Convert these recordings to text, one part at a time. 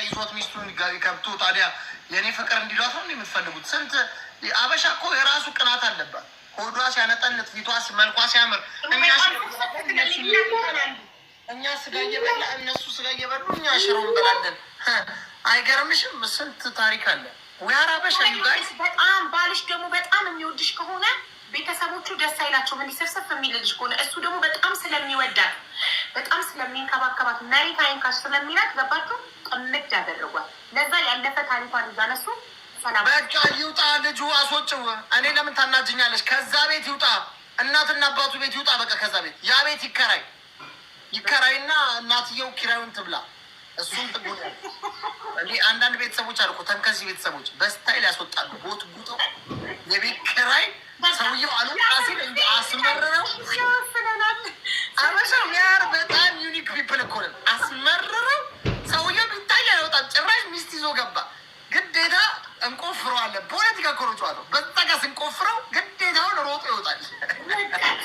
ይዞት ሚስቱን ከብቶ ታዲያ የእኔ ፍቅር እንዲሏት ነው የምትፈልጉት? ስንት አበሻ እኮ የራሱ ቅናት አለባት። ሆዷ ሲያነጠንጥ፣ ፊቷ መልኳ ሲያምር፣ እኛ ስጋ እየበላ፣ እነሱ ስጋ እየበሉ እኛ ሽሮ እንበላለን። አይገርምሽም? ስንት ታሪክ አለ። We are አበሻ, you guys። በጣም ባልሽ ደግሞ በጣም የሚወድሽ ከሆነ ቤተሰቦቹ ደስ አይላቸውም። እንዲህ ስፍስፍ የሚልልሽ ከሆነ፣ እሱ ደግሞ በጣም ስለሚወዳት፣ በጣም ስለሚንከባከባት፣ መሬት አይንካሽ ስለሚላት፣ ገባችሁ? ጥምድ ያደረጓል። ለዛ ያለፈ ታሪኳን እያነሱ ሰላም። በቃ ይውጣ ልጁ፣ አስወጭው። እኔ ለምን ታናጅኛለሽ? ከዛ ቤት ይውጣ፣ እናትና አባቱ ቤት ይውጣ። በቃ ከዛ ቤት፣ ያ ቤት ይከራይ፣ ይከራይና እናትየው ኪራዩን ትብላ። እሱም ጥጉ እንዲህ አንዳንድ ቤተሰቦች አሉ እኮ፣ ተንከሲ ቤተሰቦች በ style ያስወጣሉ። ቦት ጉጠው የቤት ኪራይ ሰውየው አሉ ሲል እንዲ አስመርረው። አበሻ we are በጣም unique people እኮ ነን። አስመርረው ሰውየው ቢታይ አይወጣም። ጭራሽ ሚስት ይዞ ገባ። ግዴታ እንቆፍረዋለን። ፖለቲካ እኮ ነው ጨዋታው። በዛ ጋር ስንቆፍረው ግዴታውን ሮጦ ይወጣል።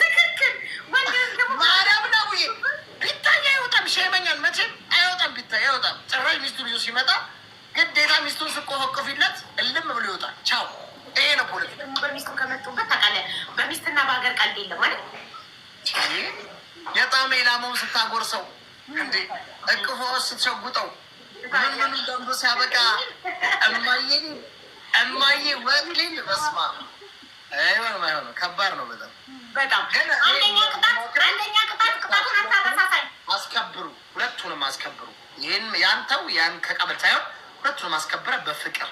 ትክክል። ወንድ ደግሞ ማርያም ናቡዬ ቢታይ አይወጣም። ሸመኛል መቼም አይወጣም። ቢታይ አይወጣም። ጭራሽ ሚስቱን ይዞ ሲመጣ ግዴታ ሚስቱን ስቆፈቅፊለት እልም ብሎ ይወጣል። ቻው። ይሄ ነው ፖለቲካ። ደግሞ በሚስቱ ከመጡበት ታውቃለህ፣ በሚስትና በሀገር ቀልድ የለም ማለት። የጣመ የላመውን ስታጎርሰው እንዴ፣ እቅፎ ስትሸጉጠው፣ ምን ምኑ ደንቦ ሲያበቃ እማዬ እማዬ ወጥሊል በስማ አይሆንም፣ አይሆንም። ከባድ ነው በጣም። በጣም። ግን አንደኛ ቅጣት፣ አንደኛ ቅጣት፣ ቅጣቱን አታረሳሳኝ። አስከብሩ፣ ሁለቱንም አስከብሩ። ይህን ያንተው ያን ከቀበል ሳይሆን ሁለቱንም አስከብረ በፍቅር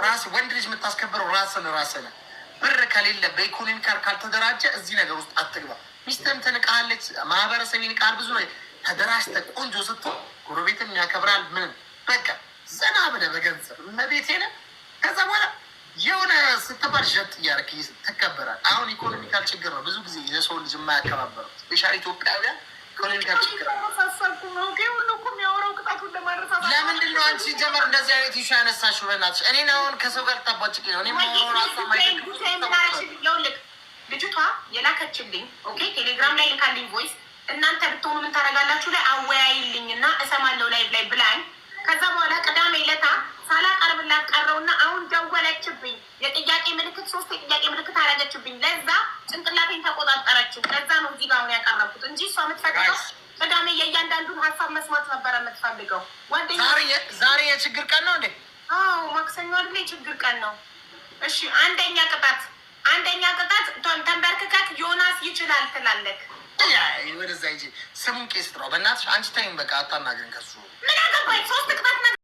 ራስ ወንድ ልጅ የምታስከብረው ራስን ራስን ብር ከሌለ፣ በኢኮኖሚ ካልተደራጀ እዚህ ነገር ውስጥ አትግባ። ሚስትህም ትንቃለች፣ ማህበረሰብ ይንቃል። ብዙ ነገር ተደራጅተህ ቆንጆ ስትሆን ጎረቤትም ያከብራል። ምንም በቃ ዘና ብለህ በገንዘብ እመቤቴን፣ ከዛ በኋላ የሆነ ስትባል ሸጥ እያደረክ ትከበራል። አሁን economical ችግር ነው ብዙ ጊዜ የሰው ልጅ የማያከባበረው፣ especially ኢትዮጵያውያን economical ችግር ነው። ሳሳኩ ነው ሁሉ እኮ የሚያወራው ቅጣቱን ለማረሳሳት። ለምንድን ነው አንቺ ጀመር እንደዚህ አይነት issue ያነሳሽው? በእናትሽ እኔን አሁን ከሰው ጋር ልታቧጭቂ ነው። እኔ የማወራውን ሀሳብ ይኸውልህ፣ ልጅቷ የላከችልኝ፣ okay፣ ቴሌግራም ላይ ልካልኝ voice፣ እናንተ ብትሆኑ ምን ታደርጋላችሁ ላይ አወያይልኝ እና እሰማለሁ live ላይ ብላኝ፣ ከዛ በኋላ ቅዳሜ ለታ ሳላቀርብላት ቀረውና አሁን ደወለችብኝ። የጥያቄ ምልክት፣ ሶስት የጥያቄ ምልክት አደረገችብኝ። ለዛ ጭንቅላቴን ተቆጣጠረችው። ለዛ ነው እዚህ ጋር አሁን ያቀረብኩት እንጂ እሷ የምትፈልገው ቅዳሜ የእያንዳንዱን ሀሳብ መስማት ነበረ የምትፈልገው። ጓደኛ ዛሬ የችግር ቀን ነው እንዴ? አዎ፣ ማክሰኞ አይደለ? የችግር ቀን ነው። እሺ፣ አንደኛ ቅጣት፣ አንደኛ ቅጣት፣ ተንበርክከክ ዮናስ ይችላል ትላለክ። ወደዛ ሂጂ። ስሙን ቄስ ጥራው በእናትሽ። አንቺ ተይኝ በቃ፣ አታናግሪኝ ከሱ። ምን አገባኝ? ሶስት ቅጣት።